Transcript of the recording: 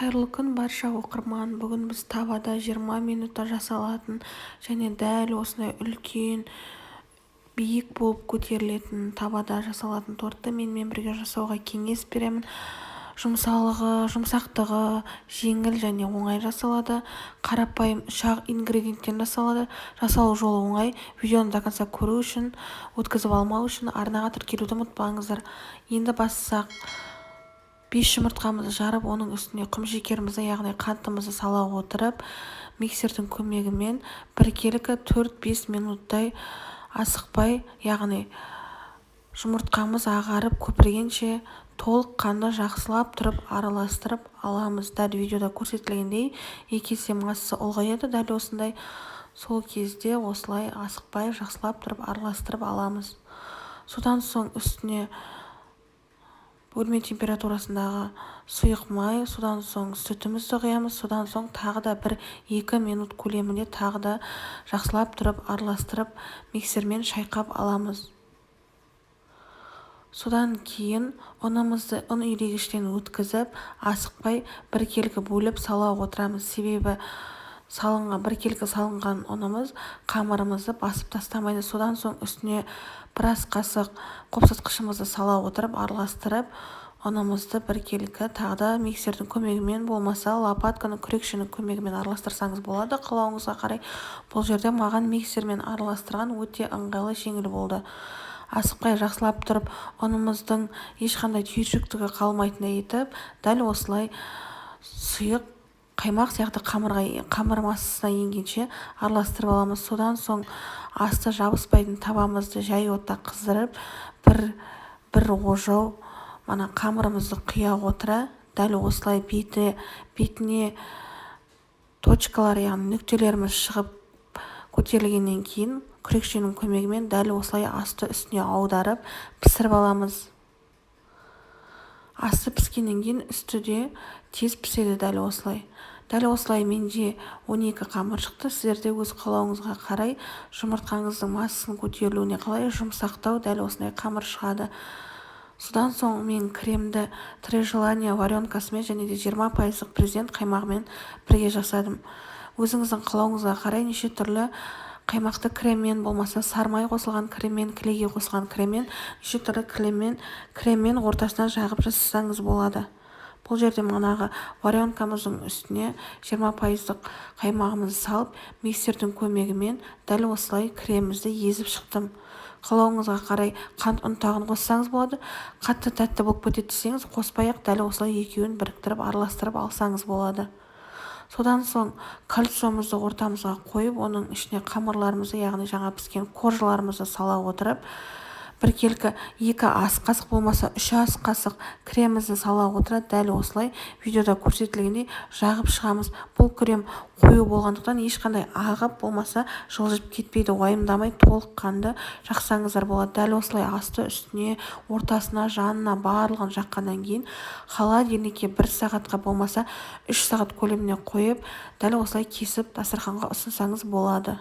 Қайырлы күн, барша оқырман! Бүгін біз табада 20 минутта жасалатын және дәл осындай үлкен биік болып көтерілетін табада жасалатын тортты менімен бірге жасауға кеңес беремін. Жұмсақтығы жеңіл және оңай жасалады. Қарапайым үш-ақ ингредиенттен жасалады. Жасалу жолы оңай. Видеоны до конца көру үшін, өткізіп алмау үшін арнаға тіркелуді ұмытпаңыздар. Енді бассақ, 5 жұмыртқамызды жарып, оның үстіне құмшекерімізді, яғни қантымызды сала отырып, миксердің көмегімен біркелкі 4-5 минуттай асықпай, яғни жұмыртқамыз ағарып көпіргенше толыққанды жақсылап тұрып араластырып аламыз. Дәл видеода көрсетілгендей, екі есе массасы ұлғаяды дәл осындай. Сол кезде осылай асықпай жақсылап тұрып араластырып аламыз. Содан соң үстіне бөлме температурасындағы сұйық май, содан соң сүтімізді құямыз. Содан соң тағы да 1-2 минут көлемінде тағы да жақсылап тұрып араластырып, миксермен шайқап аламыз. Содан кейін ұнымызды ұн илегіштен өткізіп, асықпай біркелкі бөліп сала отырамыз. Себебі салынған біркелкі салынған ұнымыз қамырымызды басып тастамайды. Содан соң үстіне бір ас қасық қопсытқышымызды сала отырып, араластырып, ұнымызды біркелкі тағы да миксердің көмегімен, болмаса лопатканың, күрекшенің көмегімен араластырсаңыз болады, қалауыңызға қарай. Бұл жерде маған миксермен араластырған өте ыңғайлы, жеңіл болды. Асықпай жақсылап тұрып, ұнымыздың ешқандай түйіршіктігі қалмайтындай етіп, дәл осылай сұйық қаймақ сияқты қамырға, қамыр массасына енгенше араластырып аламыз. Содан соң асты жабыспайтын табамызды жай отта қыздырып, бір ожау мана қамырымызды құя отыра, дәл осылай бетіне точкалар, яғни нүктелеріміз шығып көтерілгеннен кейін, күрекшенің көмегімен дәл осылай асты үстіне аударып пісіріп аламыз. Асты піскеннен кейін үсті де тез піседі. Дәл осылай менде 12 қамыр шықты. Сіздерде өз қалауыңызға қарай, жұмыртқаңыздың массасының көтерілуіне қалай жұмсақтау дәл осындай қамыр шығады. Содан соң мен кремді «Три желания» варенкасымен және де 20 пайыздық «Президент» қаймағымен бірге жасадым. Өзіңіздің қалауыңызға қарай неше түрлі қаймақты креммен, болмаса сары қосылған креммен, кілегей қосылған креммен, неше түрлі креммен ортасына жағып жасасаңыз болады. Бұл жерде манағы варенкамыздың үстіне 20 пайыздық қаймағымызды салып, миксердің көмегімен дәл осылай кремімізді езіп шықтым. Қалауыңызға қарай қант ұнтағын қоссаңыз болады. Қатты тәтті болып кетеді десеңіз, қоспай-ақ дәл осылай екеуін біріктіріп араластырып алсаңыз болады. Содан соң кольцомызды ортамызға қойып, оның ішіне қамырларымызды, яғни жаңа піскен коржыларымызды сала отырып, біркелкі 2 ас қасық, болмаса 3 ас қасық кремімізді сала отыра, дәл осылай видеода көрсетілгендей жағып шығамыз. Бұл крем қою болғандықтан, ешқандай ағып, болмаса жылжып кетпейді. Уайымдамай толыққанды жақсаңыздар болады. Дәл осылай асты үстіне, ортасына, жанына, барлығын жаққаннан кейін холодильникке бір сағатқа, болмаса 3 сағат көлеміне қойып, дәл осылай кесіп, дастарханға ұсынсаңыз болады.